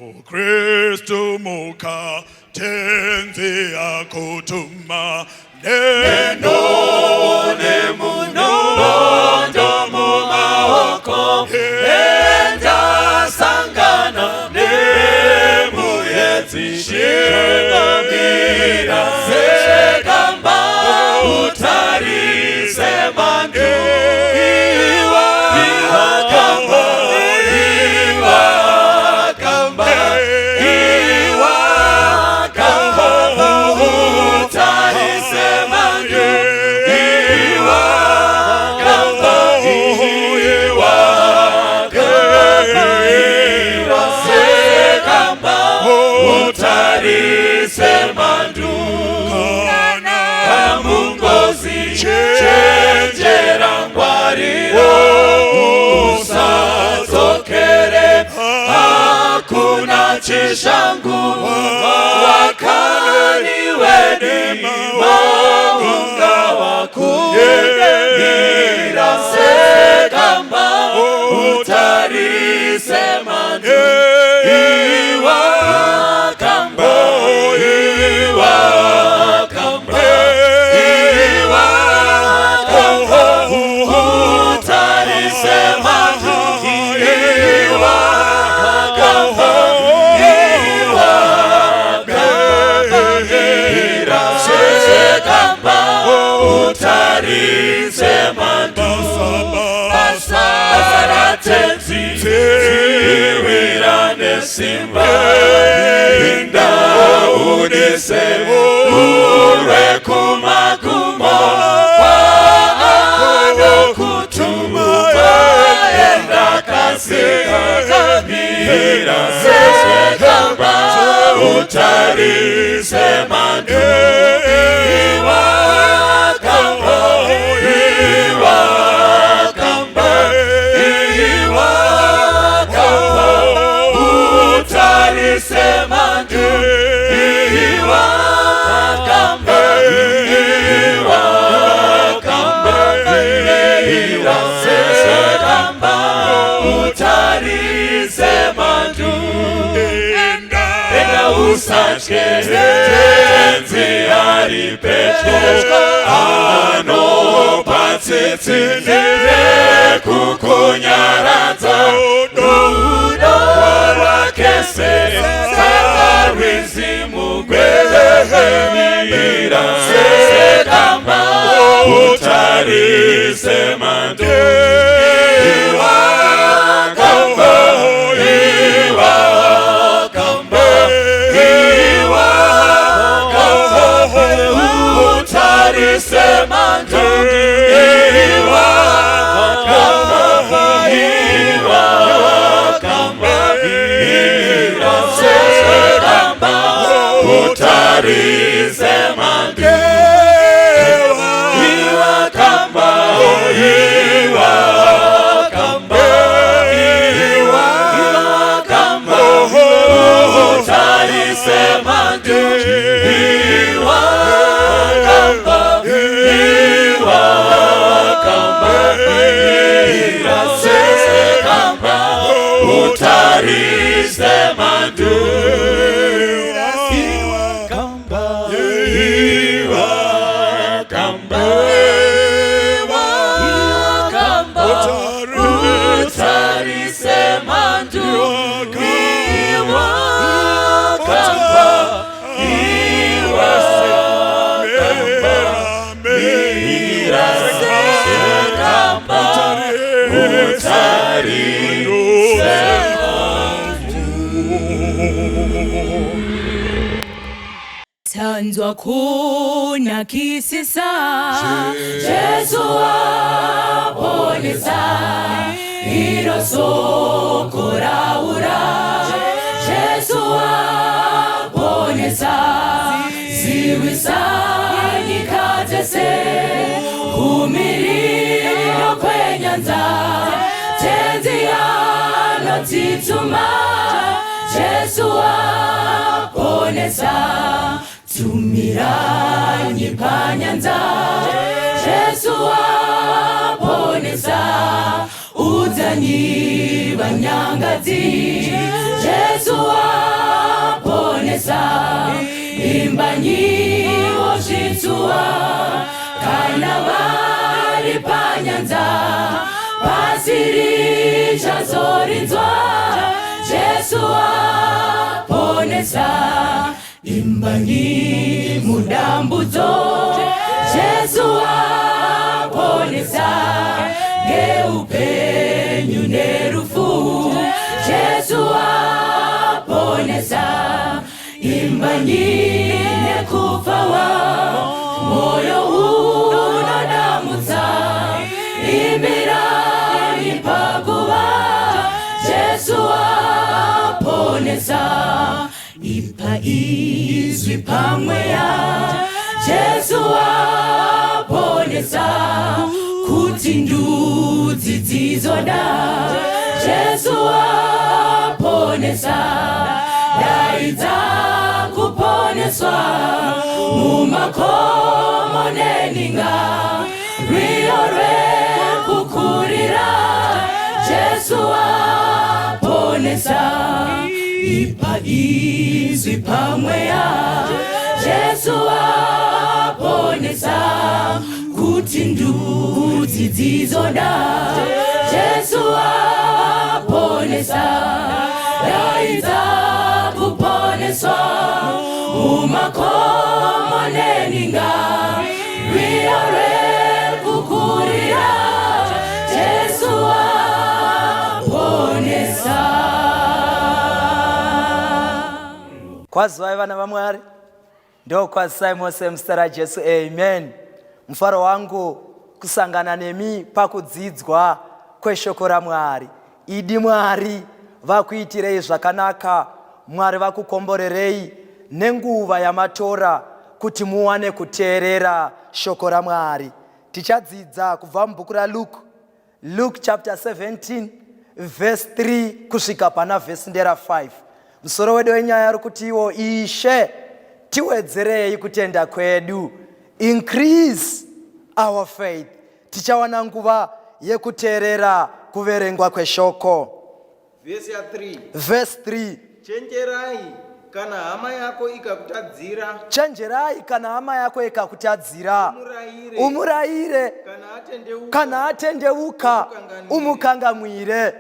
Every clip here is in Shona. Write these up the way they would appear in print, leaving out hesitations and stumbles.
Mukristu muka tenzi akutuma neno nemunondo mumaoko endasangana nemuedzi shinamira sekamba utarise mandu iwa kamba iwa kamba iwa kamba utarise mandu iwa kamba iwa kamba iwa sekamba utarise mandu kana kamungozi chenjera ngwarira usadzokere hakuna chishangu wakani wedi maunga wakumira sekamba utarise mandu iwa kamba iwa kamba iwa kamba utarise mandu iwa kamba iwa kamba sekamba utarise mandu basaratenzi ziwira nesimba indaunise urwe kumagumo kwaanokutuma enda kasika mira sekamba utarise mandu iwa kamba iwa kamba iwa kamba utarise mandu iwa kamba iwa kamba iwa sekamba utarise mandu enda usatye tenzi ari pedyo anopa tsitsi nekukunyaradza rudo rwake sekarwizi mugwemira sekamba utarise mandu iwa kamba iwa kamba iwa kamba utarise mandu iwa kamba iwa kamba iwa sekamba utarise mandu iwa kamba iwa kamba iwa kamba utarise mandu iwa kamba iwa kamba iwa sekamba utarise mandu iwa kamba iwa kamba iwa kamba utarise mandu iwa kamba iwa kamba ira sekamba utarise Tanzwa kunakisisa Jesu aponesa iro soko raura Jesu aponesa ziwisa nyika dzese kumiriro kwenyanza tenzi anotituma Jesu aponesa tumiranyi panyanza Jesu aponesa udzanyi vanyangadzi Jesu Imbanyiwo zvitsuwa kana vari panyanza, pasi richazorinzwa Jesu aponesa. Imbanyi mudambudzo, Jesu aponesa, ngeupenyu nerufu, Jesu aponesa. Imbanyi nekupfawa, mwoyo unodamutsa, imbirai paguva, Jesu aponesa. Ipa izwi pamweya, Jesu aponesa, kuti ndudzi dzizoda, Jesu aponesa. Daidza kuponeswa mumakomo neninga, rwiyo rwekukurira, Jesu aponesa. Ipa izwi pamweya, Jesu aponesa, kuti ndudzi dzizoda, Jesu aponesa. Daidza kuponeswa mumakomo neninga, rwiyo rwekukurira, Jesu aponesa. Kwazivai vana vaMwari, ndokwazisai mose muzita raJesu, amen. Mufaro wangu kusangana nemi pakudzidzwa kweshoko raMwari. Idi Mwari vakuitirei zvakanaka, Mwari vakukomborerei nenguva yamatora kuti muwane kuteerera shoko raMwari. Tichadzidza kubva mubhuku raLuke, Luke chapter 17 verse 3 kusvika pana vhesi ndera 5. Musoro wedu wenyaya uri kuti iwo Ishe tiwedzerei kutenda kwedu, increase our faith. Tichawana nguva yekuteerera kuverengwa kweshoko. Vhesi ya 3. Verse 3. Chenjerai kana hama yako ikakutadzira. Chenjerai kana hama yako ikakutadzira. Umurayire. Umurayire. Kana atendeuka. Kana atendeuka umukangamwire.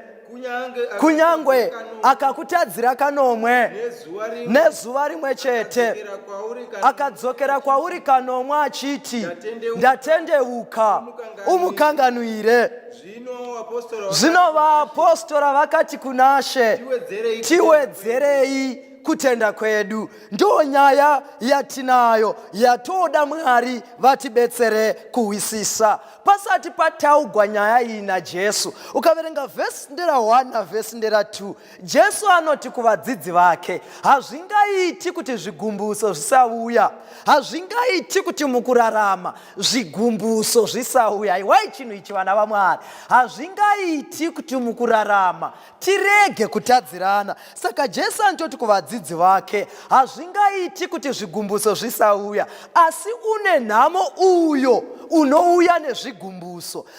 Kunyangwe akakutadzira kanomwe nezuva rimwe chete, akadzokera kwauri kanomwe achiti ndatendeuka, umukanganwire. Zvino vaapostora vakati kunaShe, tiwedzerei kutenda kwedu. Ndiyo nyaya yatinayo yatoda Mwari vatibetsere kuhwisisa. Pasati pataugwa nyaya iyi naJesu, ukaverenga vhesi ndera 1 navhesi ndera 2, Jesu anoti kuvadzidzi vake, hazvingaiti kuti zvigumbuso zvisauya, hazvingaiti kuti mukurarama zvigumbuso zvisauya. Aiwai chinhu ichi vana vaMwari, hazvingaiti kuti mukurarama tirege kutadzirana. Saka Jesu anototi kuvadzidzi vake, hazvingaiti kuti zvigumbuso zvisauya, asi une nhamo uyo unouya nezvigumbuso.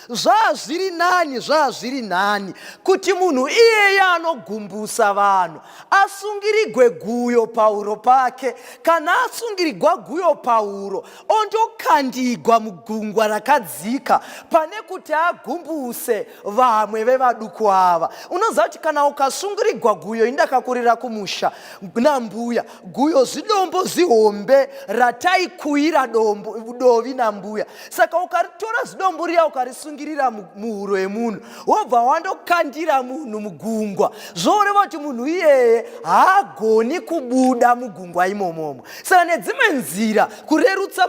Zvazviri nani, zvazviri nani kuti munhu iyeye anogumbusa vanhu asungirigwe guyo pauro pake. Kana asungirigwa guyo pauro, ondokandigwa mugungwa rakadzika, pane kuti agumbuse vamwe vevaduku ava. Unoziva kuti kana ukasungirigwa guyo, ini ndakakurira kumusha nambuya, guyo zidombo zihombe rataikuyira dombo, dovi nambuya. Saka ukaritora zidombo riya ukarisungirira muhuro yemunhu, wobva wandokandira munhu mugungwa, zvoreva kuti munhu iyeye haagoni kubuda mugungwa imomomo. Saka nedzimwe nzira, kurerutsa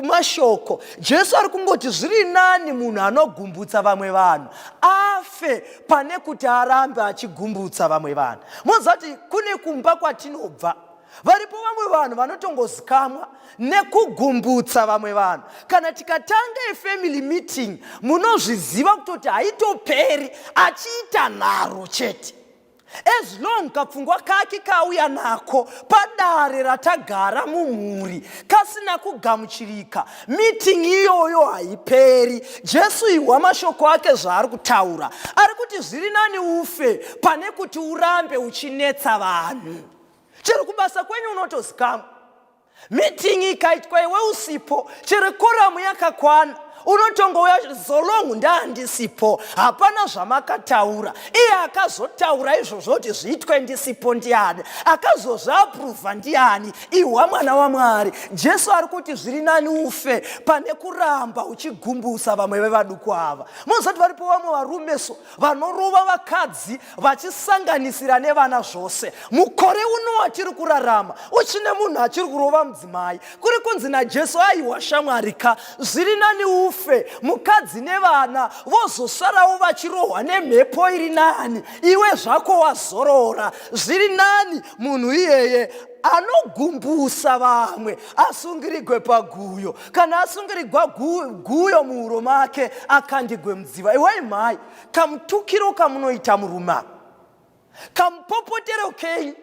mashoko, Jesu ari kungoti zviri nani munhu anogumbutsa vamwe vanhu afe pane kuti arambe achigumbutsa vamwe vanhu. Moziva kuti kune kumba kwatinobva, varipo vamwe vanhu vanotongozikamwa nekugumbutsa vamwe vanhu. Kana tikatanga efamily meeting, munozviziva kutoti haitoperi, achiita nharo chete. As long kapfungwa kake kauya nako padare ratagara mumhuri kasina kugamuchirika, meeting iyoyo haiperi. Jesu ihwa mashoko ake zvaari kutaura. Ari kuti zviri nani ufe pane kuti urambe uchinetsa vanhu. Chero kubasa kwenyu unotozikamwa. Meeting ikaitwa iwe usipo, chero koramu yakakwana, unotongouya so long ndaandisipo, hapana zvamakataura. Iye akazotaura izvozvo kuti zviitwe ndisipo ndiani? Akazozviapruvha ndiani? Ihwa mwana waMwari, Jesu ari kuti zviri nani ufe pane kuramba uchigumbusa vamwe vevaduku ava. Mozoti varipo vamwe varume so vanorova vakadzi vachisanganisira nevana zvose. Mukore uno watiri kurarama uchine munhu achiri kurova mudzimai, kuri kunzi naJesu, aiwa shamwari ka, zviri nani ufe, mukadzi nevana vozosarawo vachirohwa nemhepo iri nani, iwe zvako wazorora. Zviri nani munhu iyeye anogumbusa vamwe asungirigwe paguyo, kana asungirigwa guyo muhuro make akandigwe mudziva. Iwai mhai, kamutukiro kamunoita murume ako, kamupopotero kenyu,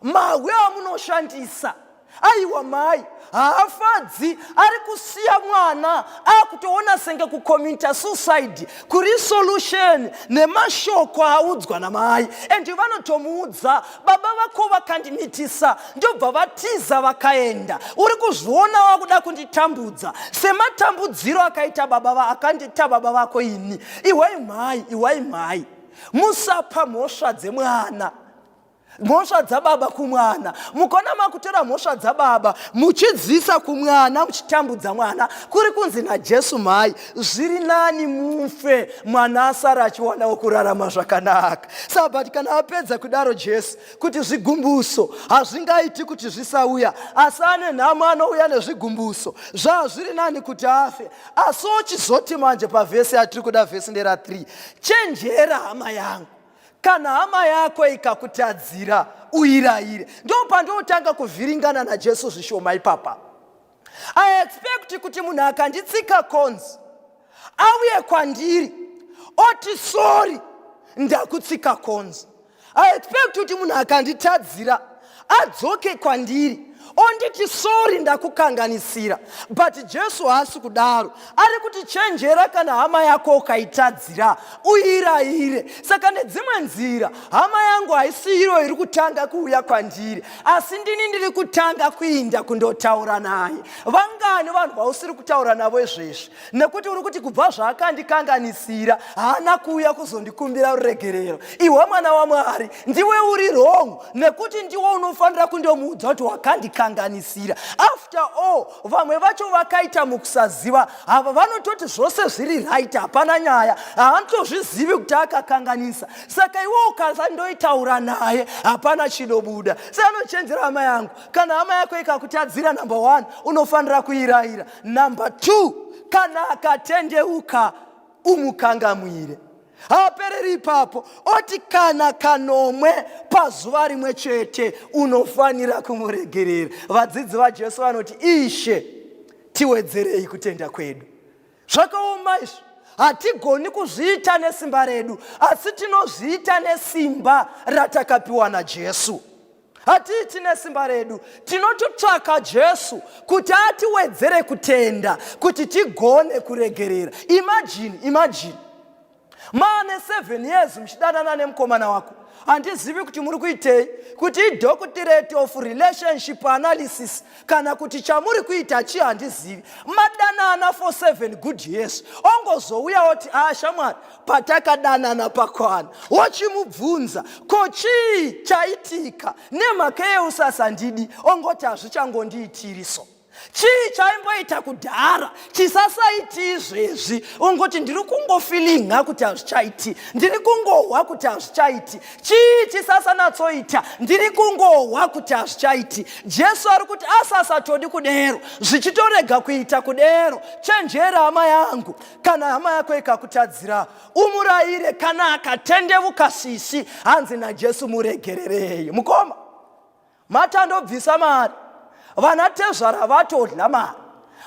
mahwe amunoshandisa, aiwa mai haafadzi. Ari kusiya mwana akutoona senge kucommitta suicide kuri solution nemashoko audzwa namai. And vanotomuudza, baba vako vakandimitisa ndobva vatiza vakaenda, uri kuzviona wakuda kunditambudza sematambudziro akaita baba akandiita baba vako ini. Iwai mhai, iwai mhai, musapa mhosva dzemwana, mhosva dzababa kumwana. Mukona makutora mhosva dzababa muchidzisa kumwana, muchitambudza mwana. Kuri kunzi naJesu, mhai, zviri nani mufe, mwana asara achiwanawo kurarama zvakanaka. Saka kana apedza kudaro Jesu kuti zvigumbuso hazvingaiti kuti zvisauya, asi ane nhamo anouya nezvigumbuso, zvazviri nani kuti afe. Asi ochizoti manje pavhesi yatiri kuda, vhesi ndera 3, chenjera hama yangu, kana hama yako ikakutadzira uirayire. Ndo pandinotanga kuvhiringana naJesu zvishoma ipapa. I expect kuti munhu akanditsika konzi auye kwandiri oti, "Sorry, ndakutsika konzi." I expect kuti munhu akanditadzira adzoke kwandiri onditi, "Sorry, ndakukanganisira." But Jesu haasi kudaro. Ari kuti chenjera, kana hama yako ukaitadzira uirayire. Saka nedzimwe nzira hama yangu haisi iro iri kutanga kuuya kwandiri, asi ndini ndiri kutanga kuinda kundotaura naye. Vangani vanhu vausiri kutaura navo izvezvi nekuti uri kuti kubva zvaakandikanganisira haana kuuya kuzondikumbira ruregerero? Iwe mwana waMwari, ndiwe uri wrong, nekuti ndiwe unofanira kundomuudza kuti wakandikanganisira. After all, vamwe vacho vakaita mukusaziva. Hava vanototi zvose zviri right, hapana nyaya, haanotozvizivi kuti akakanganisa. Saka iwe ukasandoitaura naye hapana chinobuda. Seanochenjera hama yangu, kana hama yako ikakutadzira, number one, unofanira kuirayira. Number two, kana akatendeuka umukangamwire. Haapereri ipapo, oti kana kanomwe pazuva rimwe chete unofanira kumuregerera. Vadzidzi vaJesu vanoti, "Ishe, tiwedzerei kutenda kwedu." Zvakaoma izvi, hatigoni kuzviita nesimba redu, asi tinozviita nesimba ratakapiwa naJesu. Hatiiti nesimba redu, tinototsvaka Jesu kuti atiwedzere kutenda kuti tigone kuregerera. Imagine, imagine maane 7 years muchidanana nemukomana wako. Handizivi kuti muri kuitei, kuti idoctorate of relationship analysis kana kuti chamuri kuita chii, handizivi. Madanana for 7 good years, ongozouya oti, "A shamwari, patakadanana pakwana." Wochimubvunza, "Ko chii chaitika? Nemhaka yeusasandidi?" Ongoti, "Hazvichangondiitiriso." Chii chaimboita kudhara chisasaiti izvezvi? Ungoti, "Ndiri kungofeelinga kuti hazvichaiti, ndiri kungohwa kuti hazvichaiti." Chii chisasanatsoita? "Ndiri kungohwa kuti hazvichaiti." Jesu ari kuti asasatodi kudero, zvichitorega kuita kudero. Chenjera hama yangu, kana hama yako ikakutadzira umurayire, kana akatendevuka sisi, hanzi naJesu muregererei. Mukoma, matandobvisa mari, vana tezvara vatodya mari,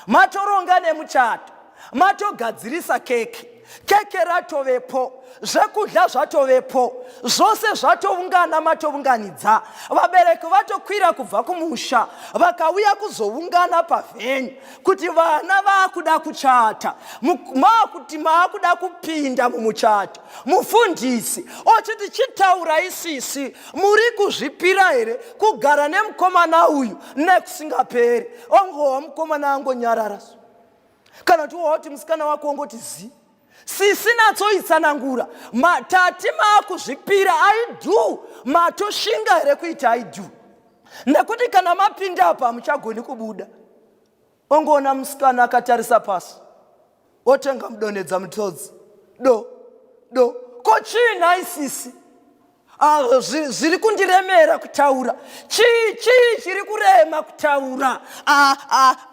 matoronga nemuchato, matogadzirisa keke. Keke ratovepo, zvekudya zvatovepo, zvose zvatoungana matounganidza. Vabereki vatokwira kubva kumusha vakauya kuzoungana pavhenyu kuti vana vakuda kuchata, maakuti maakuda kupinda mumuchato. Mufundisi ochiti chitaurai sisi, muri kuzvipira here kugara nemukomana uyu nekusingaperi? Ongowa mukomana angonyarara kana kuti woti musikana wako wongoti zi sisi natsoitsanangura tati maakuzvipira I do matoshinga here kuita I do nekuti kana mapinda apa hamuchagoni kubuda ongoona musikana akatarisa pasi otenga mudonhedza mutodzi do do ko chii nhai sisi Ah, zviri kundiremera kutaura chii chii chiri kurema kutaura ah,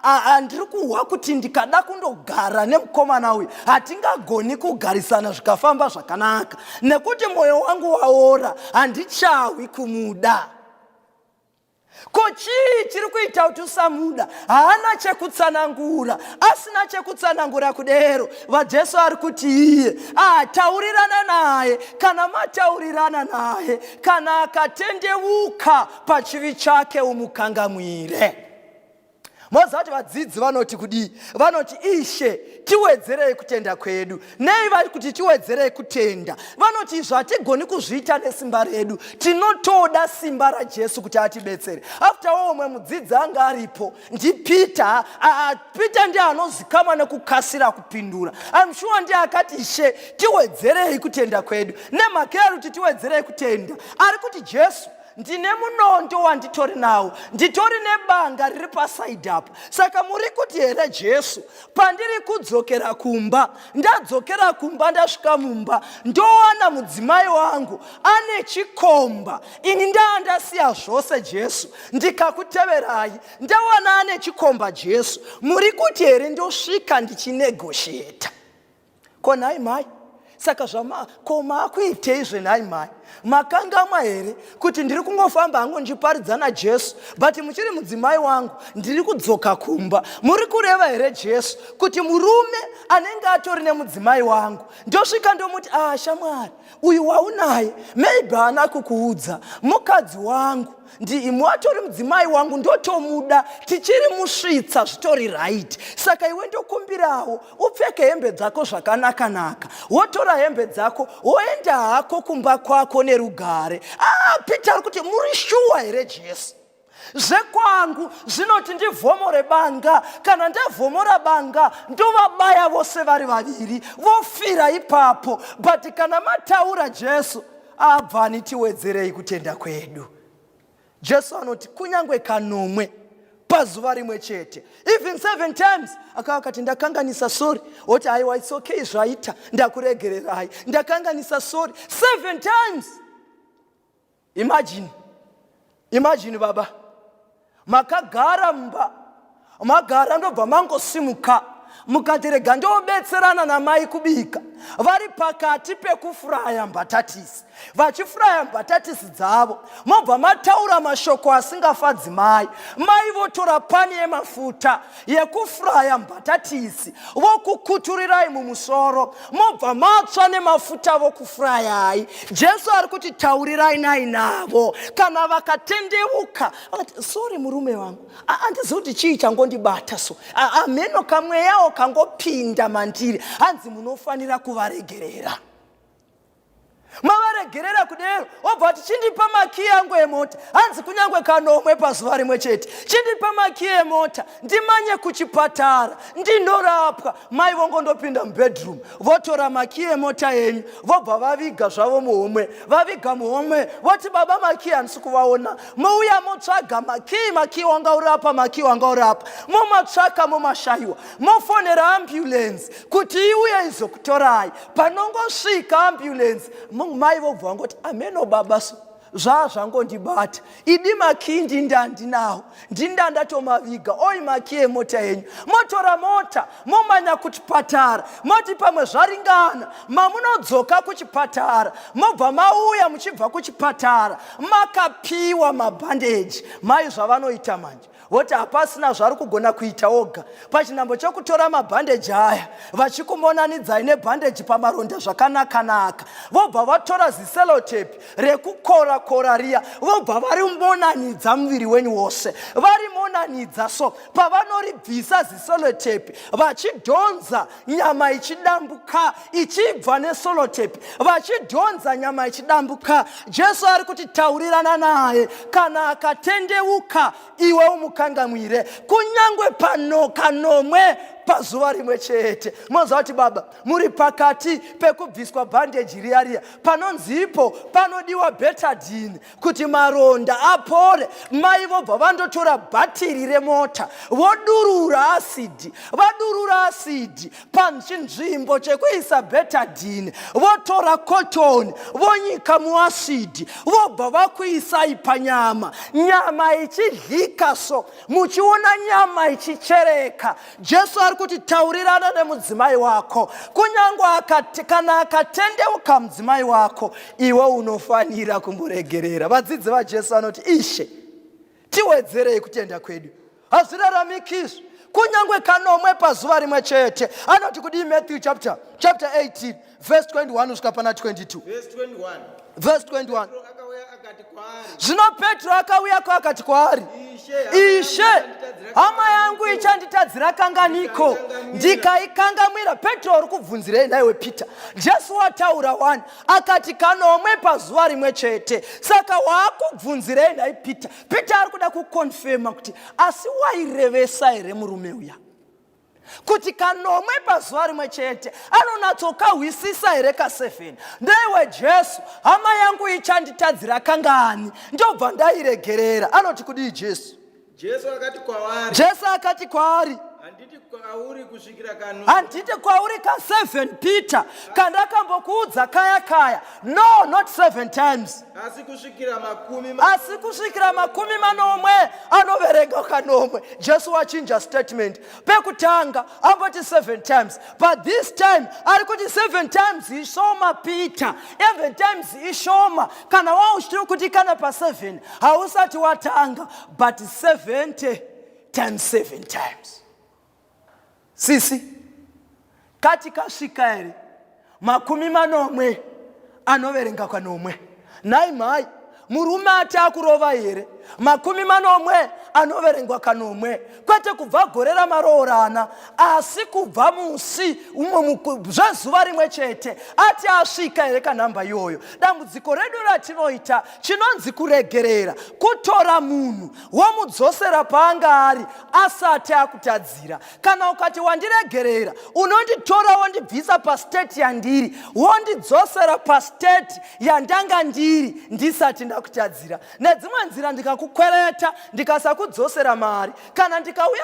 ah, ndiri kuhwa kuti ndikada kundogara nemukomana uyu hatingagoni kugarisana zvikafamba zvakanaka nekuti mwoyo wangu waora handichawi kumuda Ko chii chiri kuita kuti usamuda? Haana chekutsanangura. Asina chekutsanangura kudero, vaJesu ari kuti iye ataurirana naye. Kana mataurirana naye, kana akatendeuka pachivi chake umukangamwire. Moziva kuti vadzidzi vanoti kudii? Vanoti, Ishe, tiwedzerei kutenda kwedu. Nei vari kuti tiwedzerei kutenda? Vanoti izvo hatigoni kuzviita nesimba redu, tinotoda simba raJesu kuti atibetsere. After all, umwe mudzidzi anga aripo ndiPeter. Peter ndiye anozikamwa nekukasira kupindura. I'm sure ndiye akati, Ishe, tiwedzerei kutenda kwedu. Nemhaka yari kuti tiwedzerei kutenda, ari kuti Jesu Ndine munondo wanditori nawo, nditori nebanga riri pasaidhi apa. Saka muri kuti here Jesu, pandiri kudzokera kumba, ndadzokera kumba ndasvika mumba, ndowana mudzimai wangu ane chikomba, ini ndaa ndasiya zvose Jesu, ndikakuteverai, ndawana ane chikomba Jesu, muri kuti here ndosvika ndichinegosheta? Ko nhai mhai, saka zvama ko maakuitei zvenhai mhai? Makangamwa here kuti ndiri kungofamba hangu ndichiparidza naJesu but muchiri mudzimai wangu ndiri kudzoka kumba. Muri kureva here Jesu kuti murume anenge atori nemudzimai wangu ndosvika ndomuti ah shamwari uyu waunaye maybe haana kukuudza mukadzi wangu ndiimwe atori mudzimai wangu ndotomuda tichiri musvitsa zvitori right saka iwe ndokumbirawo upfeke hembe dzako zvakanakanaka wotora hembe dzako woenda hako kumba kwako nerugare ah, peter ari kuti muri shuwa here jesu zvekwangu zvinoti ndivhomore banga kana ndavhomora banga ndovabaya vose vari vaviri vofira ipapo but kana mataura jesu abvani tiwedzerei kutenda kwedu Jesu anoti kunyange kanomwe pazuva rimwe chete even seven times akava akati ndakanganisa sorry woti aiwa its okay zvaita ndakuregererai ndakanganisa sorry seven times imagine imagine baba makagara mumba magara ndobva mangosimuka mukati rega ndobetserana namai kubika vari pakati pekufuraya mbatatisi vachifuraya mbatatisi dzavo mobva mataura mashoko asingafadzi mai mai votora pani yemafuta yekufuraya mbatatisi vokukuturirai mumusoro mobva matsva nemafuta vokufurayai jesu ari kuti taurirai nai navo kana vakatendeuka vakati sori murume wangu handizivi kuti chii changondibata so hameno kamweyawo kangopinda mandiri hanzi munofanira kuvaregerera mavaregerera kudero wobva wati chindipa makiyi angu emota hanzi kunyange kanomwe pazuva rimwe chete chindipa makiyi emota ndimanye kuchipatara ndinorapwa mai vongondopinda mubedroom votora makiyi emota yenyu vobva vaviga zvavo muhomwe vaviga muhomwe voti baba makiyi handisi kuvaona mouya motsvaga makiyi makiyi wanga uri apa makiyi wanga uri apa momatsvaka momashayiwa mofonera ambulance kuti iuye izokutorai panongosvika ambulance mai vobva vangoti ameno baba so zvaa zvangondibata idi makii ndinda ndinawo ndinda ndatomaviga oi makii emota yenyu motora mota momanya kuchipatara moti pamwe zvaringana mamunodzoka kuchipatara mobva mauya muchibva kuchipatara makapiwa mabhandeji mai zvavanoita manje. Voti hapasina zvaari kugona kuita oga. Pachinhambo chekutora mabhandeji aya vachikumonanidzai nebhandeji pamaronda zvakanakanaka, vobva vatora ziselotepi rekukora kora riya, vobva varimonanidza muviri wenyu wose. Varimonanidza so pavanoribvisa ziselotepi vachidhonza nyama ichidambuka ichibva nesolotepi, vachidhonza nyama ichidambuka. Jesu ari kuti taurirana naye, kana akatendeuka iwe umukangamwire, kunyange pano kanomwe pazuva rimwe chete. Moziva kuti baba muri pakati pekubviswa bhandeji riya riya, panonzipo panodiwa betadine kuti maronda apore. Mai vobva vandotora bhatiri remota vodurura asidi, vadurura asidi pachinzvimbo chekuisa betadine, votora kotoni vonyika muasidi, vobva vakuisai panyama, nyama ichidyika so muchiona nyama ichichereka. Jesu ari kuti taurirana nemudzimai wako, kunyange kana akatendeuka mudzimai wako, iwe unofanira kumuregerera. Vadzidzi vaJesu vanoti, Ishe, tiwedzerei kutenda kwedu, hazviraramiki izvi, kunyange kanomwe pazuva rimwe chete. Anoti kudii? Matthew chapter 18 verse 21 kusvika pana 22. Verse 21. Verse 21. Petro akauya akati kwaari, Zvino Petro akauyako akati kwaari, Ishe, Ishe, hama yangu ichanditadzira kanganiko ndikaikangamwira? Petro uri kubvunzirei naiwe Peter? Jesu wataura wani akati kanomwe pazuva rimwe chete, saka waakubvunzirei nhai Peter? Peter ari kuda kukonfema kuti asi wairevesa here murume uya kuti kanomwe pazuva rimwe chete, anonatsokahwisisa here ka7? Ndeiwe Jesu, hama yangu ichanditadzira kangani ndobva ndairegerera? Anoti kudii Jesu? Jesu akati kwavari, Jesu akati kwaari, handiti kwauri kusvikira kanomwe, handiti kwauri ka7 Peter, kandakambokuudza kaya kaya. No, not 7 times, asi kusvikira makumi asi kusvikira 70 anoverenga kanomwe. Jesu wachinja statement. Pekutanga amboti 7 times, but this time ari kuti 7 times ishoma Peter, 7 times ishoma. Kana wauchitiri kuti kana pa7 hausati watanga, but 70 times 7 times. Sisi, kati kasvika here 70 anoverenga kanomwe? Nhai mhai, murume ati akurova here 70 anoverengwa kanomwe? Kwete kubva gore ramaroorana, asi kubva musi umwe zvezuva rimwe chete, ati asvika here kanhamba iyoyo? Dambudziko redu ratinoita, chinonzi kuregerera kutora munhu womudzosera paanga ari asati akutadzira. Kana ukati wandiregerera, unonditora wondibvisa pastate yandiri, wondidzosera pastate yandanga ndiri ndisati ndakutadzira. Nedzimwe nzira, ndikakukwereta ndikasakudzosera mari, kana ndikauya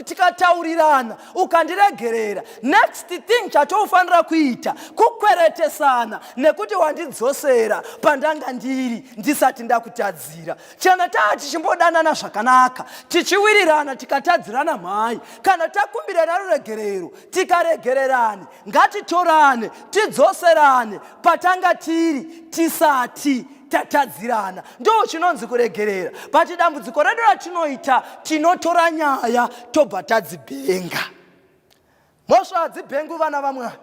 tikataurirana ukandiregerera, next thing chatofanira kuita kukweretesana, nekuti wandidzosera pandanga ndiri ndisati ndakutadzira. Chana taa tichimbodanana zvakanaka, tichiwirirana, tikatadzirana mhai, kana takumbirana ruregerero tikaregererane, ngatitorane tidzoserane patanga tiri tisati tatadzirana. Ndo chinonzi kuregerera. But dambudziko redu ratinoita, tinotora nyaya tobva tadzibhenga. Mhosva hadzibhengwi, vana vaMwari,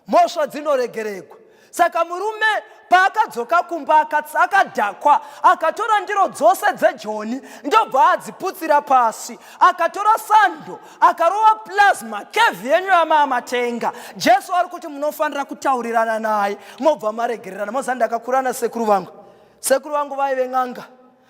mhosva dzinoregeregwa. Saka murume paakadzoka kumba akadhakwa, akatora ndiro dzose dzejoni ndobva adziputsira pasi, akatora sando akarova plasma kevhi yenyu yamaamatenga. Jesu ari kuti munofanira kutaurirana naye mobva maregererana. Moza ndakakura nasekuru vangu. Sekuru vangu vaive n'anga,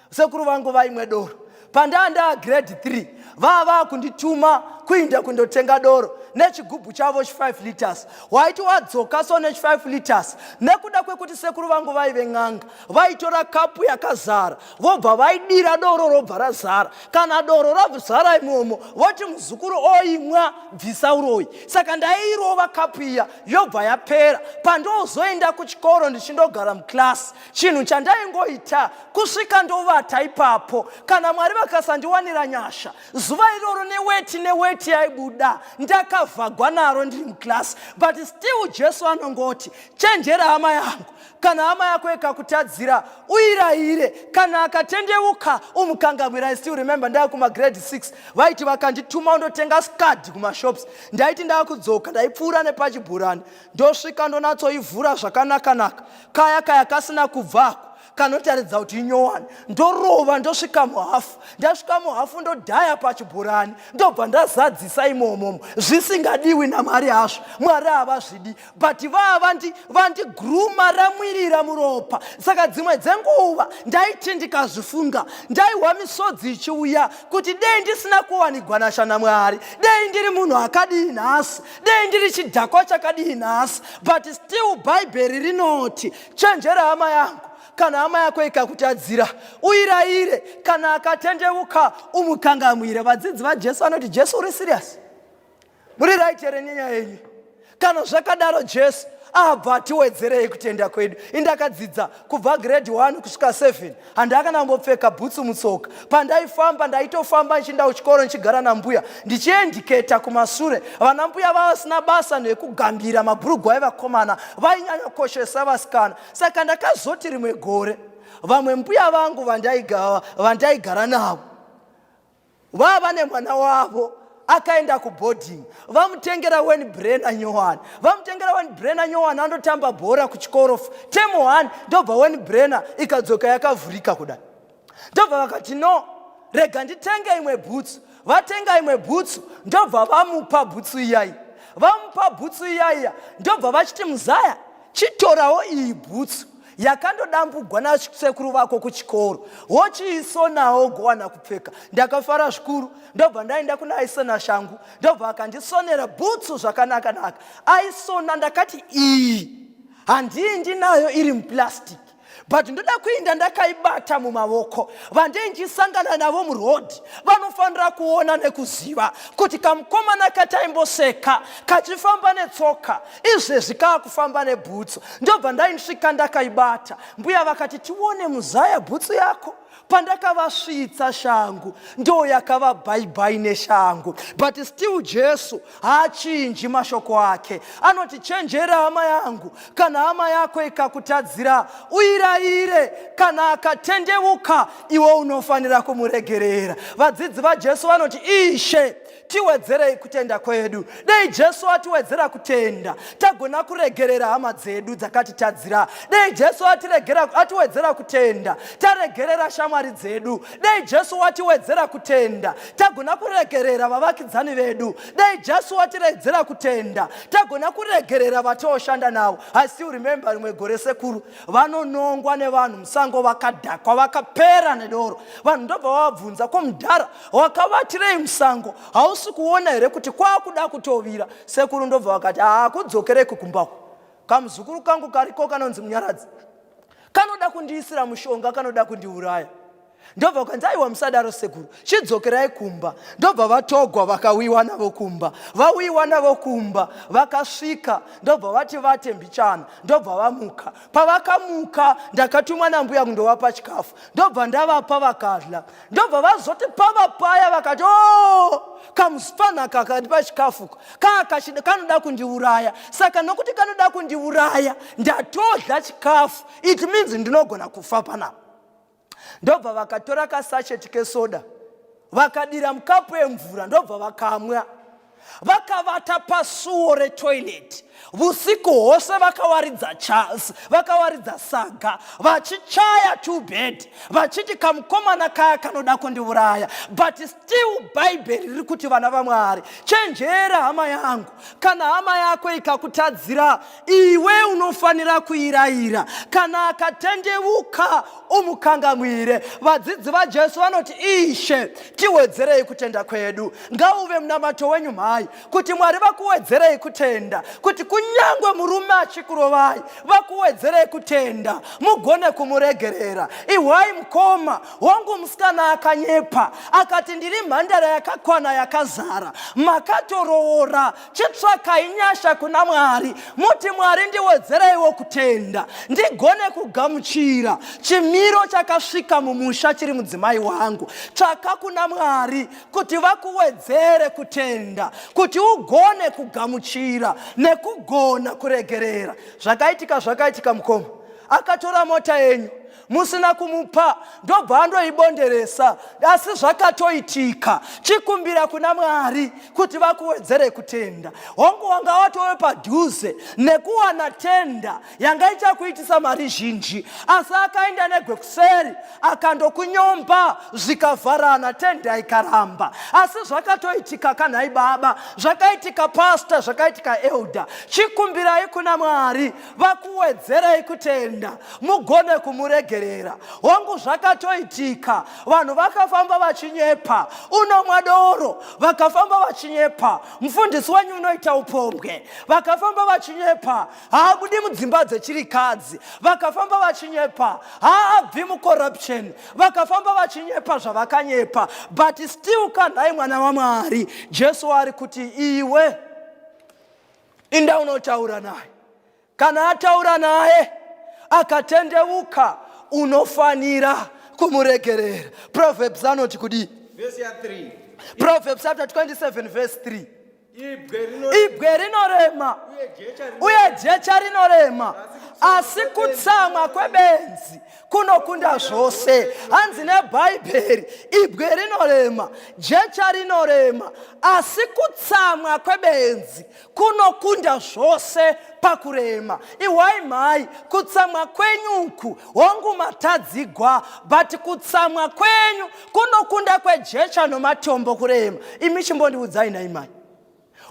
sekuru vangu vaimwe doro. Pandaa ndaa grade 3 vava vakundituma kuinda kundotenga doro nechigubhu chavo chi5 liters. Waiti wadzoka so nechi5 liters, nekuda kwekuti sekuru vangu vaive n'anga, vaitora kapu yakazara vobva vaidira doro, robva razara. Kana doro razara imomo, voti muzukuru oimwa, bvisa uroyi. Saka ndairova kapu iya yobva yapera. Pandozoenda kuchikoro ndichindogara muklasi, chinhu chandaingoita kusvika ndovata ipapo. Kana Mwari vakasandiwanira nyasha zuva iroro, neweti neweti yaibuda ndakavhara. Randakavhagwa naro ndiri muclass, but still Jesu anongoti, chenjera hama yangu, kana hama yako ikakutadzira uirayire, kana akatendeuka umukangamwira. I still remember ndava kumagrade 6, vaiti vakandituma undotenga scud kumashops. Ndaiti ndakudzoka, ndaipfuura nepachibhurani, ndosvika ndonatsoivhura zvakanaka-naka, kaya kaya kasina kubvako kanotaridza kuti inyowani, ndorova, ndosvika muhafu. Ndasvika muhafu, ndodhaya pachibhorani, ndobva ndazadzisa imomomo. Zvisingadiwi naMwari hazvo, Mwari havazvidi, but vava vandiguruma ramwirira muropa. Saka dzimwe dzenguva ndaiti ndikazvifunga, ndaihwa misodzi ichiuya kuti dei ndisina kuwanigwa nasha naMwari, dei ndiri munhu akadii nhasi, dei ndiri chidhakwa chakadii nhasi. But still Bhaibheri rinoti, chenjera hama yangu, kana hama yako ikakutadzira uirayire, kana akatendeuka umukangamwire. Vadzidzi vaJesu vanoti, "Jesu, uri serious? Muri right here nenyaya yenyu?" Kana zvakadaro, Jesu abva atiwedzerei kutenda kwedu. Indakadzidza kubva grade 1 kusvika 7, handakana bhutsu mutsoka. Pandaifamba, ndaitofamba ndichienda kuchikoro ndichigara nambuya, ndichiendiketa kumasure. Vana mbuya vavasina basa nekugambira mabhurugwa evakomana, vainyanya kukoshesa vasikana. Saka ndakazoti rimwe gore, vamwe mbuya vangu vandaigara navo vava nemwana wavo akaenda kuboarding, vamutengera Weinbrenner nyowani. Vamutengera Weinbrenner nyowani, andotamba bhora kuchikoro term 1, ndobva Weinbrenner ikadzoka yakavhurika kudai. Ndobva vakati, "No, rega nditenge imwe bhutsu." Vatenga imwe bhutsu, ndobva vamupa bhutsu iyai. Vamupa bhutsu iyaiya, ndobva vachiti, "Muzaya, chitorawo iyi bhutsu yakandodambugwa nasekuru vako kuchikoro, wochiisonawo gowana kupfeka." Ndakafara zvikuru. Ndobva ndaenda kuna aisona shangu, ndobva akandisonera bhutsu zvakanaka-naka. Aisona, ndakati, "Iyi handii ndinayo iri muplastic, but ndoda kuinda ndakaibata mumavoko. Vandei ndichisangana navo murodhi vanofanira kuona nekuziva kuti kamukomana kataimboseka kachifamba netsoka, izvezvi kaakufamba nebhutsu." Ndobva ndaisvika ndakaibata. Mbuya vakati, "Tione, muzaya, bhutsu yako." Pandakavasvitsa shangu, ndo yakava bye-bye neshangu. But still Jesu haachinji mashoko ake. Anoti, chenjera hama yangu, kana hama yako ikakutadzira uirayire, kana akatendeuka iwe unofanira kumuregerera. Vadzidzi vaJesu vanoti, "Ishe, tiwedzerei kutenda kwedu." Dei Jesu atiwedzera kutenda, tagona kuregerera hama dzedu dzakatitadzira. Dei Jesu atiwedzera kutenda, taregerera shamwari dzedu. Dei Jesu watiwedzera kutenda, tagona kuregerera vavakidzani vedu. Dei Jesu watiredzera kutenda, tagona kuregerera vatooshanda navo. I still remember rimwe gore sekuru vanonongwa nevanhu musango, vakadhakwa, vakapera nedoro. Vanhu ndobva vavabvunza, "Ko mudhara, wakavatirei musango? Hausi kuona here kuti kwakuda kutovira?" Sekuru ndobva vakati, "Haakudzokereki kumbako. Kamuzukuru kangu kariko kanonzi Munyaradzi, kanoda kundiisira mushonga, kanoda kundiuraya." Ndobva ukanzi, "Aiwa, musadaro sekuru, chidzokerai kumba." Ndobva vatogwa, vakawiwa navo kumba. Vawiwa navo kumba, vakasvika, ndobva vati vate mbichana, ndobva vamuka. Pavakamuka, ndakatumwa nambuya kundovapa chikafu. Ndobva ndavapa, vakadla. Ndobva vazoti pava paya vakati, "O, kamufanaka kandipa chikafu kanoda kundiuraya. Saka nokuti kanoda kundiuraya, ndatodla chikafu, it means ndinogona kufa panapa." Ndobva vakatora kasachet kesoda, vakadira mukapu yemvura, ndobva vakamwa. Vakavata pasuo retoilet usiku hwose, vakawaridza saga, vachichaya to bed, vachiti, "Kamukomana kaya kanoda kundiuraya." But still Bhaibheri riri kuti, vana vaMwari, chenjera hama yangu, kana hama yako ikakutadzira iwe unofanira kuirayira, kana akatendeuka umukangamwire. Vadzidzi vaJesu vanoti, "Ishe, tiwedzerei kutenda kwedu." Ngauve munamato wenyu mhai kuti Mwari vakuwedzerei kutenda, kuti kunyangwe murume achikurovai, vakuwedzerei kutenda, mugone kumuregerera. Ihwai mukoma wangu, musikana akanyepa akati, "Ndiri mhandara yakakwana yakazara." Makatoroora, chitsvakai nyasha kuna Mwari, muti, "Mwari, ndiwedzereiwo kutenda, ndigone kugamuchira chimiro chakasvika mumusha chiri mudzimai wangu." Tsvaka kuna Mwari kuti vakuwedzere kutenda. kuti ugone kugamuchira nekugona kuregerera. Zvakaitika zvakaitika mukoma. Akatora mota yenyu musina kumupa ndobva andoibonderesa asi zvakatoitika. Chikumbira kuna Mwari kuti vakuwedzere kutenda. Hongu wanga watove padhuze nekuwana tenda yanga ichakuitisa mari zhinji asi akaenda negwekuseri akandokunyomba zvikavharana tenda ikaramba asi zvakatoitika kanhai baba zvakaitika pasta zvakaitika elder chikumbirai kuna mwari vakuwedzerei kutenda mugone kumuregerera hongu zvakatoitika vanhu vakafamba vachinyepa unomwa doro vakafamba vachinyepa mufundisi wenyu unoita upombwe vakafamba vachinyepa haabudi mudzimba dzechirikadzi vakafamba vachinyepa haabvi mucorruption vakafamba vachinyepa zvavakanyepa but still kanhai mwana wamwari jesu ari kuti iwe inda unotaura naye kana ataura naye akatendeuka unofanira kumuregerera proverbs anoti kudii Proverbs chapter 27 verse 3 Ibwe rinorema uye jecha rinorema, asi kutsamwa kwebenzi kunokunda zvose. Hanzi neBhaibheri, ibwe rinorema, jecha rinorema, asi kutsamwa kwebenzi kunokunda zvose pakurema. Ihwai mhai, kutsamwa kwenyu uku, hongu matadzigwa, but kutsamwa kwenyu kunokunda kwejecha nomatombo kurema. Imi chimbondiudzai nhai mhai,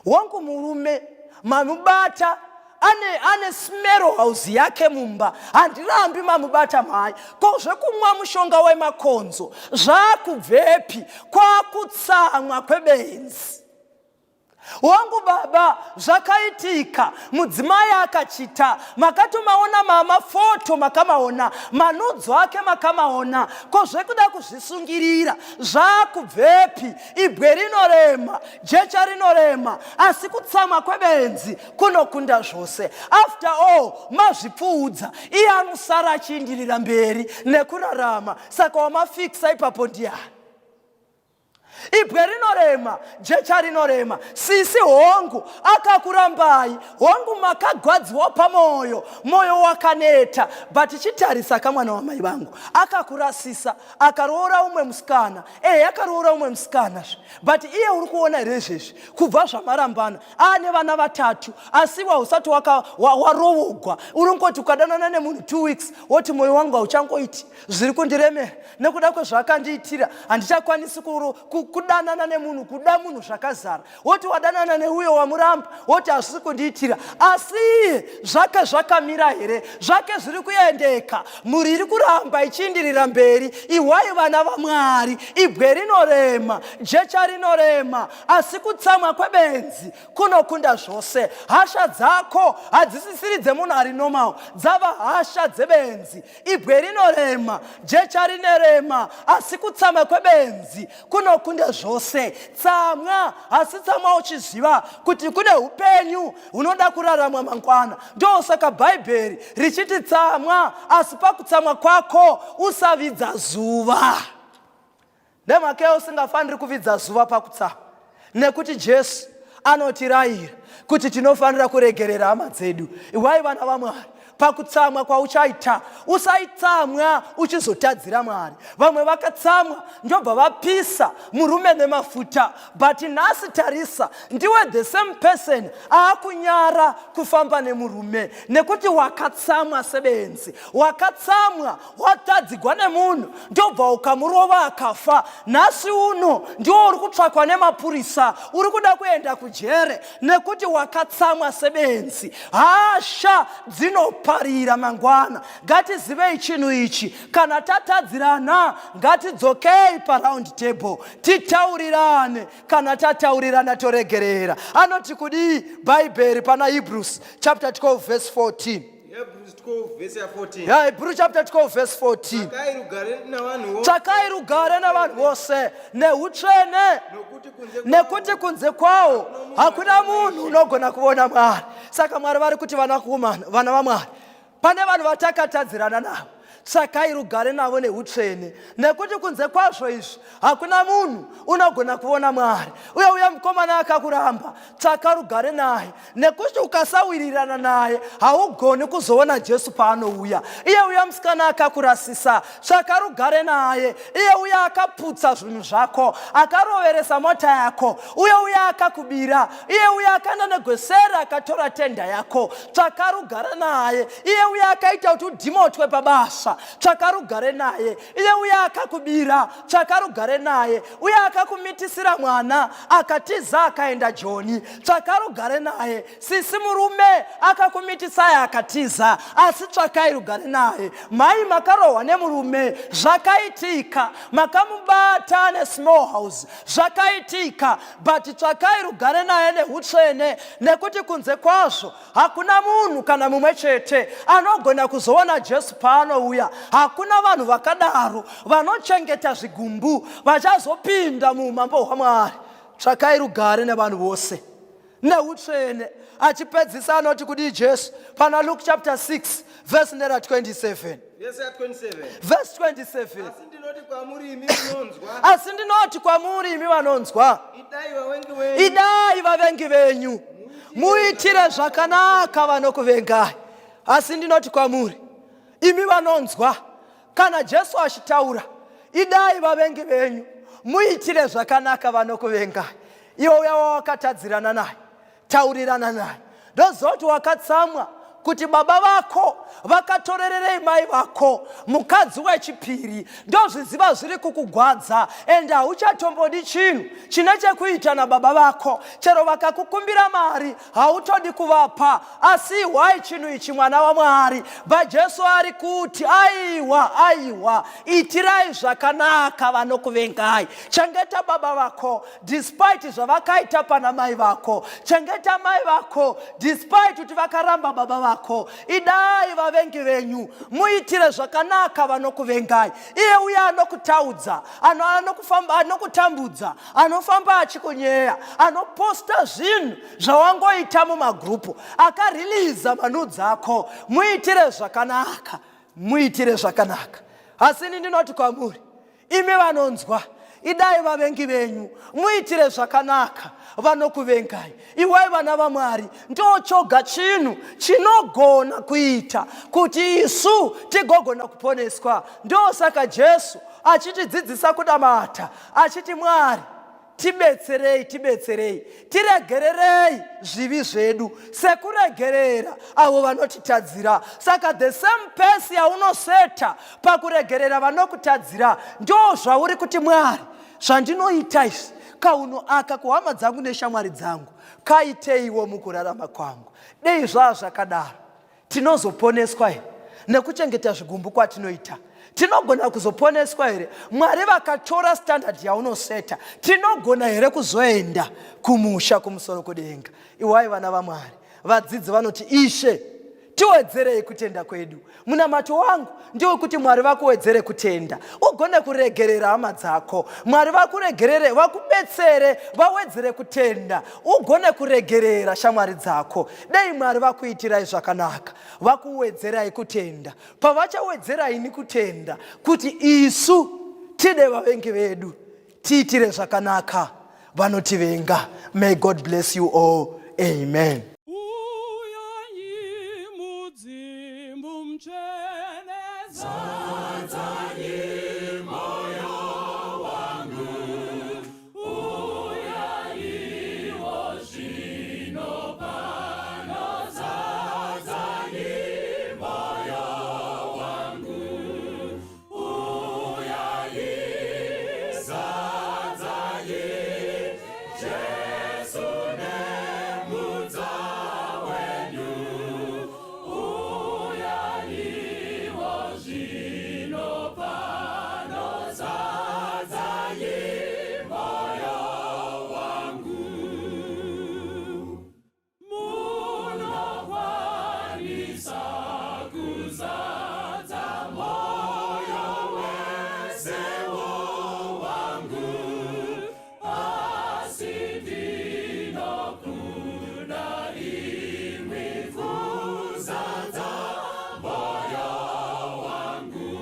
hongu murume mamubata ane, ane smero house yake mumba, handirambi mamubata mhai, ko zvekumwa mushonga wemakonzo zvakubvepi? Kwakutsamwa kwebenzi. Wangu baba zvakaitika mudzimai akachita makatomaona mama foto makamaona manudzo ake makamaona ko zvekuda kuzvisungirira zvakubvepi ibwe rinorema jecha rinorema asi kutsamwa kwebenzi kunokunda zvose after all mazvipfuudza iye anosara achiindirira mberi nekurarama saka wamafikisa ipapo ndiyani Ibwe rinorema, jecha rinorema. Sisi hongu akakurambai, hongu makagwadziwa pamoyo, moyo wakaneta, but chitarisa kamwana wamai vangu akakurasisa, akaroora umwe musikana. Ehe, akaroora umwe musikana zve, but iye uri kuona here izvezvi kubva zvamarambana aane vana vatatu, asi iwe hausati waroogwa, uri kungoti ukadanana nemunhu 2 weeks woti moyo wangu hauchangoiti, zviri kundiremera nekuda kwezvaakandiitira handichakwanisi kudanana nemunhu kuda munhu zvakazara woti wadanana neuyo wamuramba woti hazvisi kundiitira asi iye zvake zvakamira here zvake zviri kuendeka mhuri iri kuramba ichiindirira mberi ihwai vana vamwari ibwe rinorema jecha rinorema asi kutsamwa kwebenzi kunokunda zvose. Hasha dzako hadzisisiri dzemunhu ari normal, dzava hasha dzebenzi. Ibwe rinorema, jecha rinerema, asi kutsamwa kwebenzi kunokunda zvose. Tsamwa, asi tsamwa uchiziva kuti kune upenyu hunoda kuraramwa mangwana. Ndosaka Bhaibheri richiti tsamwa, asi pakutsamwa kwako usavidza zuva. Nemhaka yei usingafaniri kuvidza zuva pakutsamwa? Nekuti Jesu anotirayira kuti tinofanira kuregerera hama dzedu. Iwai vana vaMwari, pakutsamwa kwauchaita usaitsamwa uchizotadzira Mwari. Vamwe vakatsamwa ndobva vapisa murume nemafuta, but nhasi tarisa, ndiwe the same person aakunyara kufamba nemurume nekuti wakatsamwa sebenzi, wakatsamwa watadzigwa nemunhu ndobva ukamurova akafa nhasi uno ndiwo uri kutsvakwa nemapurisa uri kuda kuenda kujere nekuti wakatsamwa sebenzi hasha dzinoparira mangwana ngatizivei chinhu ichi kana tatadzirana ngatidzokei paround table titaurirane kana tataurirana toregerera anoti kudii bhaibheri pana hebrews chapter 12 verse 14 Hebrews 12 verse ya 14. Yeah, Hebrew chapter 12 verse 14. Tsvakai rugare navanhu vose. Tsvakai rugare navanhu vose neutsvene Nokuti kunze nekuti kunze kwawo hakuna munhu unogona kuona Mwari. Saka Mwari vari kuti vana kumana, vana vaMwari, pane vanhu vatakatadzirana navo. Tsvakai rugare navo neutsvene, nekuti kunze kwazvo izvi hakuna munhu unogona kuona Mwari. Uye uya mukomana akakuramba, tsvaka rugare naye, nekuti ukasawirirana naye haugoni kuzoona Jesu paanouya. Iye uya musikana akakurasisa, tsvaka rugare naye. Iye uya akaputsa zvinhu zvako, akaroveresa mota yako, uye uya akakubira, iye uya akaenda negwesera akatora tenda yako, tsvaka rugare naye. Iye uya akaita kuti udhimotwe pabasa, tsvaka rugare naye. Iye uya akakubira, tsvaka rugare naye. Uya akakumitisira mwana akatiza akaenda Joni, tsvaka rugare naye. Sisi murume akakumitisai akatiza, asi tsvakai rugare naye. Mai makarohwa nemurume, zvakaitika, makamubata nesmall house, zvakaitika, but tsvakai rugare naye neutsvene, nekuti kunze kwazvo Hakuna munhu kana mumwe chete anogona kuzoona Jesu paanouya. Hakuna vanhu vakadaro vanochengeta zvigumbu vachazopinda muumambo hwaMwari. Tsvakai rugare nevanhu vose neutsvene. Achipedzisa anoti kudii Jesu pana Luke chapter 6 verse nera 27? Verse 27. Asi ndinoti kwamuri imi vanonzwa, idai vavengi venyu, muitire zvakanaka vanokuvengai. Asi ndinoti kwamuri imi vanonzwa, kana Jesu achitaura, idai vavengi venyu, muitire zvakanaka vanokuvengai. Iwe uya wawakatadzirana naye, taurirana naye. Ndoziva kuti wakatsamwa kuti baba vako vakatorererei mai vako mukadzi wechipiri. Ndozviziva zviri kukugwadza ende hauchatombodi chinhu chine chekuita nababa vako. Chero vakakukumbira mari hautodi kuvapa. Asi ihwai chinhu ichi mwana waMwari. BaJesu ari kuti aiwa, aiwa, itirai zvakanaka vanokuvengai. Chengeta baba vako despite zvavakaita pana mai vako. Chengeta mai vako despite kuti vakaramba baba vako. Idai vavengi venyu, muitire zvakanaka vanokuvengai. Iye uye anokutaudza, anokutambudza, anofamba achikunyeya, anoposta zvinhu zvawangoita mumagrupu, akariliza manudzi ako, muitire zvakanaka, muitire zvakanaka. Asi ini ndinoti kwamuri imi vanonzwa, idai vavengi venyu, muitire zvakanaka vanokuvengai. Iwai vana vaMwari, ndochoga chinhu chinogona kuita kuti isu tigogona kuponeswa. Ndosaka Jesu achitidzidzisa kunamata achiti, Mwari tibetserei, tibetserei, tiregererei zvivi zvedu sekuregerera avo vanotitadzira. Saka the same pace yaunoseta pakuregerera vanokutadzira, ndo zvauri kuti Mwari, zvandinoita izvi kauno aka kuhama dzangu neshamwari dzangu, kaiteiwo mukurarama kwangu. Dei zvaa zvakadaro, tinozoponeswa here nekuchengeta zvigumbu kwatinoita? Tinogona kuzoponeswa here? Mwari vakatora standard yaunoseta, tinogona here kuzoenda kumusha kumusoro kudenga? Iwai vana vaMwari, vadzidzi vanoti, Ishe, tiwedzerei kutenda kwedu. Munamato wangu ndewekuti Mwari vakuwedzere kutenda, ugone kuregerera hama dzako. Mwari vakuregerere, vakubetsere, vawedzere kutenda, ugone kuregerera shamwari dzako. Dei Mwari vakuitirai zvakanaka, vakuwedzerai kutenda. Pavachawedzera ini kutenda kuti isu tide vavengi vedu, tiitire zvakanaka vanotivenga. May God bless you all. Amen. Uyanyi mudzimu mutsvene, zadzanyi moyo wangu, uyayiwo zvino pano, zadzanyi moyo wangu, uyayi, zadzanyi Jesu nemudza wenyu, uyayiwo zvino pano, zadzanyi moyo wangu. Munokwanisa kuzadza moyo wese wangu, asi ndinokuda imwi kuzadza moyo wangu.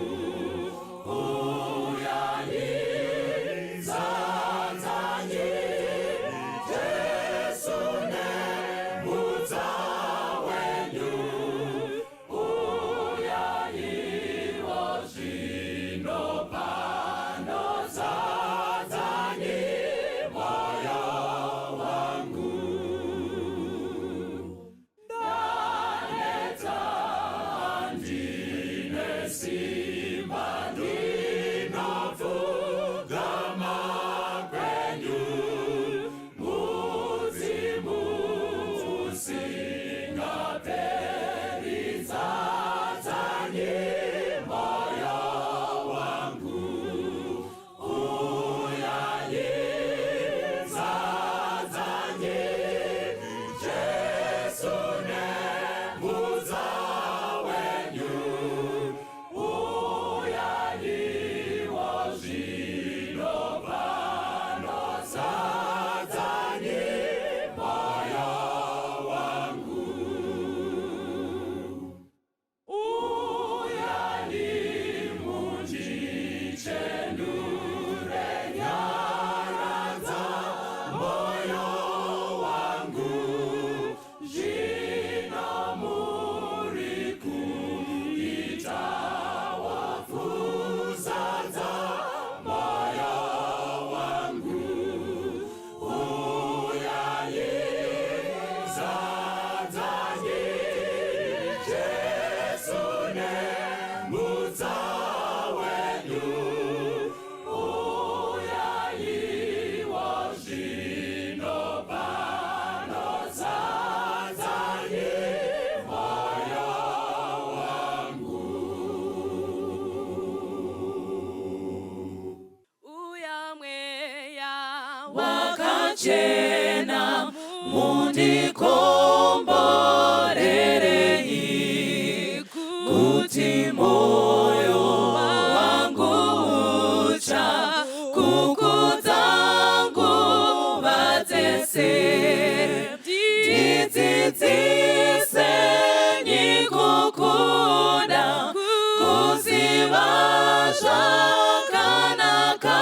Muchena mundikomborerei kuti moyo wangu ucha kukudza nguva dzese. Ndidzidzisei kukuda, kuziva zvakanaka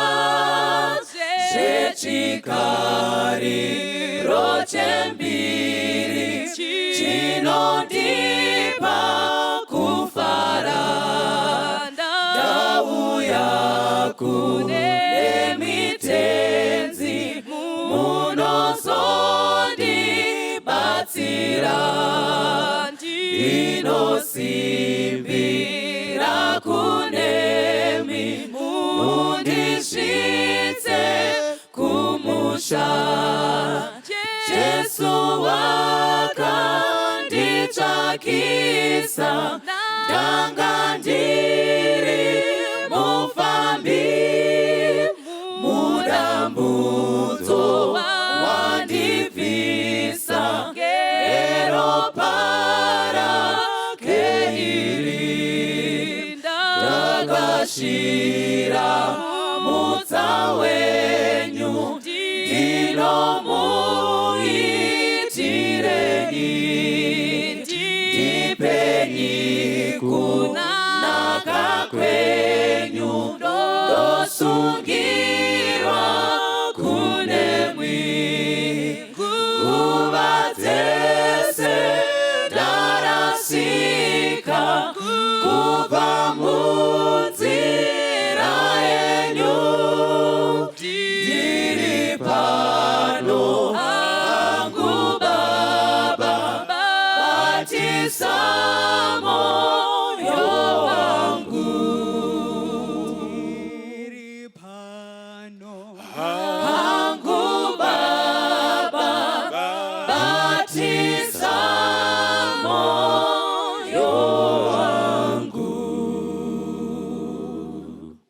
zvechikariro chembiri chinondipa kufara. Ndauya kune mitenzi, munozondibatsira. Ndinosimbira kunemi, mundisvitse kumusha. Jesu wakanditsvakisa, ndanga ndiri mufambi mudambudzo, wandibvisa neropa rake iri. Ndakashira mutsa wenyu, ndinomuda.